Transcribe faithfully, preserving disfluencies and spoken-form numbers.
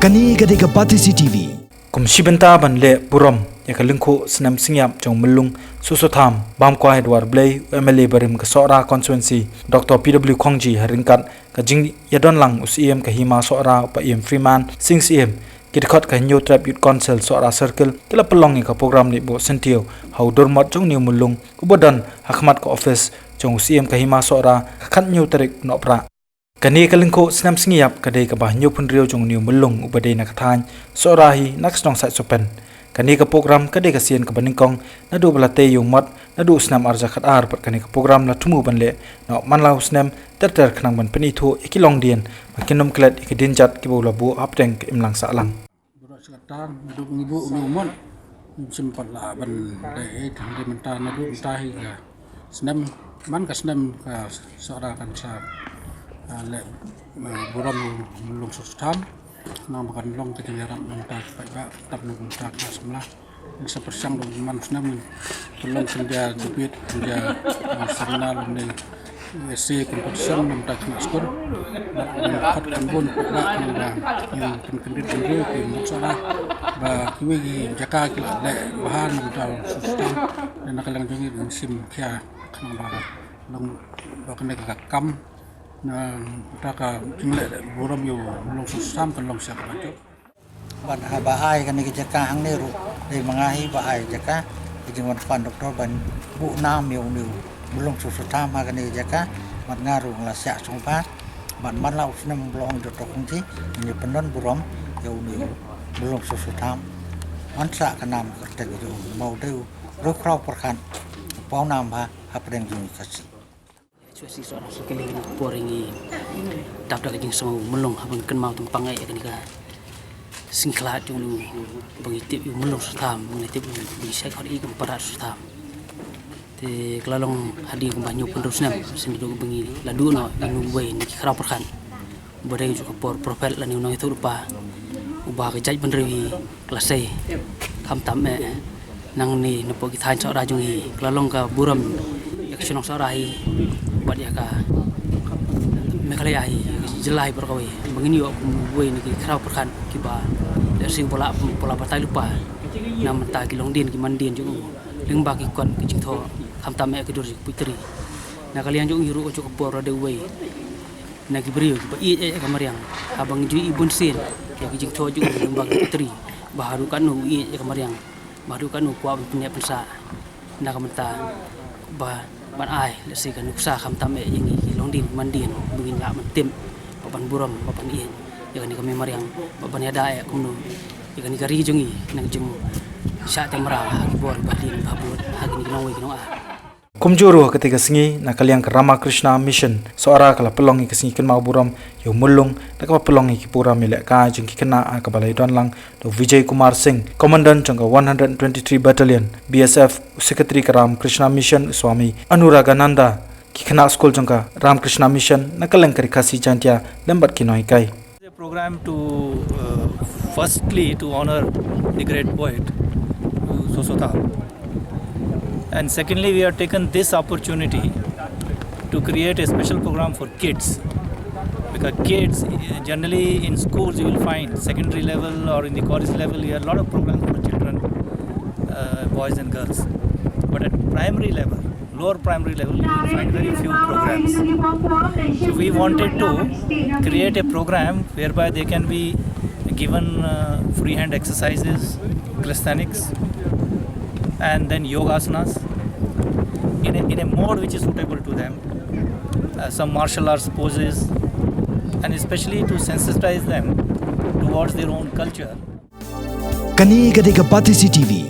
Kane ka dei ka Batesi T V. Kum shi bynta ban leh burom ïa ka lyngkhuh snem sngi ïap jong u Myllung Soso Tham, bam kwai ha dwar Blei, u M L A barim ka Sohra constituency, Doctor P W Khongji, ha ryngkat ka jingïadon lang u Syiem ka Hima Sohra, u Paiem Freeman Sing Syiem, ki dkhot ka Hynñiewtrep Youth Council Sohra Circle, ki la pynlong ïa ka program leit buh syntiew ha u durmot jong une u Myllung, uba don ha khmat ka office jong u Syiem ka Hima Sohra, ka khathynñiew tarik u Nohprah. Kane ka lyngkhuh snem sngi ïap ka dei kaba hynñiewphew hynriew jong une u Myllung uba dei na ka thaiñ Sohra hi na ka shnong Saisopen. Kane ka program ka dei ka sien kaba nyngkong naduh ba la tei ïa u mot naduh u snem ar hajar khatar, bad kane ka program la thmu ban leh noh man la u snem ter ter khnang ban pynithuh ïa ki longdien ba kin ym klet ïa ki dienjat kiba u la buh hapdeng ka imlang sahlang. Baroh shi katta naduh ba ngi buh une u mot, ngim shym pat lah ban leh ei, hynrei mynta naduh mynta hi ka snem, man ka snem ka Sohra kan sa, ah, leh, ah, burom u Myllung Soso Tham. Nang ba kan long ka jingïarap na ka bynta ki paidbah, tang na ka bynta ka samla. Ngin sa pyrshang ruh man u snem ngin pynlong shen ja debate, shen ja, ah, seminar lane essay competition na ka bynta ki khynnah skul. Bad ngin khot kham bun paidbah, nang ba ngin pynkyndit bynriew ki nongsohra ba kiwei ki jaka ki la leh bha na ka bynta u Soso Tham. Na ka liang jong ngi ngin shim khia khnang ba long, ba kane ka kam, na ka bynta ka jingleh burom ïa u Myllung Soso Tham kan long sha kaba jop. Bad haba ai kane ka jaka hangne ruh, dei ma nga hi ba ai jaka, ka jingwan pan doktor ban buh nam ïa une u Myllung Soso Tham ha kane ka jaka, bad nga ruh nga la shah shong bha, bad man la u snem ba long Doctor Khongji, ngin ïa pyndon burom ïa une u Myllung Soso Tham. Wan sah ka nam kyrteng jong u, namar u dei u riewkhraw pyrkhat, pawnam bha hapdeng jong ngi Khasi. Shuwa shi Sohra Circle, kane ka por ngi dap da ka jingsngew myllung haba ngi kynmaw tang pang ïa kane ka sngikhlad jong u ba ngi tip ïa u Myllung Soso Tham, ba ngi tip ïa u ba ngi shait khot ïa u Myllung Soso Tham. Te ka la long hadien kumba hynñiewphew hynriew snem, shisien naduh ba ngi la duh noh ïa uwei na ki khraw pyrkhat. Ba dei jong ka por prophet lane u nongïathuhlypa uba ka jaitbynriew hi ka la sei, khamtam eh nangne napoh ki thaiñ Sohra jong ngi, ka la long ka burom ïa ka shnong Sohra hi bad ïa ka Meghalaya hi, ïa ka jylla hi baroh kawei. Ba ngin ïoh kum uwei na ki khraw pyrkhat kiba lehse uba la, uba la batai lypa na ka bynta ki longdien ki mandien jong u, lyngba ki kot ki jingthoh, khamtam eh ka dur jong ka poetry. Na ka liang jong ngi ruh, jong ka por la dei uwei na ki briew kiba ïeit ïa ka mariang. Haba ngi ju ïohi bunsien ïa ki jingthoh jong u lyngba ki poetry, ba haduh katno u ïeit ïa ka mariang, ba haduh katno u kwah ban pynïap pynsah na ka bynta ba ban ai lehse ka nuksa khamtam eh ïa ngi ki longdien mandien, ba ngin lah ban tip, ba ban burom, ba ban ïeit ïa kane ka mei mariang, ba ban ïada eh kumno ïa kane ka ri jong ngi, nang jong shah te mraw ha ki bor ba dien ba bud ha kine ki nongwei ki nonga. Kumjuh ruh ha katei ka sngi, na ka liang ka Ramakrishna Mission Sohra ka la pynlong ïa ka sngi kynmaw burom ïa u Myllung da kaba pynlong ïa ki program ïalehkai jong ki khynnah, ha kaba la ïadon lang da u Vijay Kumar Singh, Commandant jong ka one hundred twenty-three Battalion B S F, u Secretary ka Ramakrishna Mission u Swami Anuragananda, ki khynnah skul jong ka Ramakrishna Mission, na ka liang ka Ri Khasi Jaiñtia lem bad ki nonghikai. A program to, uh, firstly to honor the great poet, uh, Soso Tham. And secondly, we have taken this opportunity to create a special program for kids. Because kids, uh, generally in schools you will find, secondary level or in the college level, you have a lot of programs for children, uh, boys and girls. But at primary level, lower primary level, you will find very few programs. So we wanted to create a program whereby they can be given, uh, free hand exercises, calisthenics, and then yogasanas in a, in a mode which is suitable to them, uh, some martial arts poses, and especially to sensitize them towards their own culture. Kane ka dei ka Batesi T V.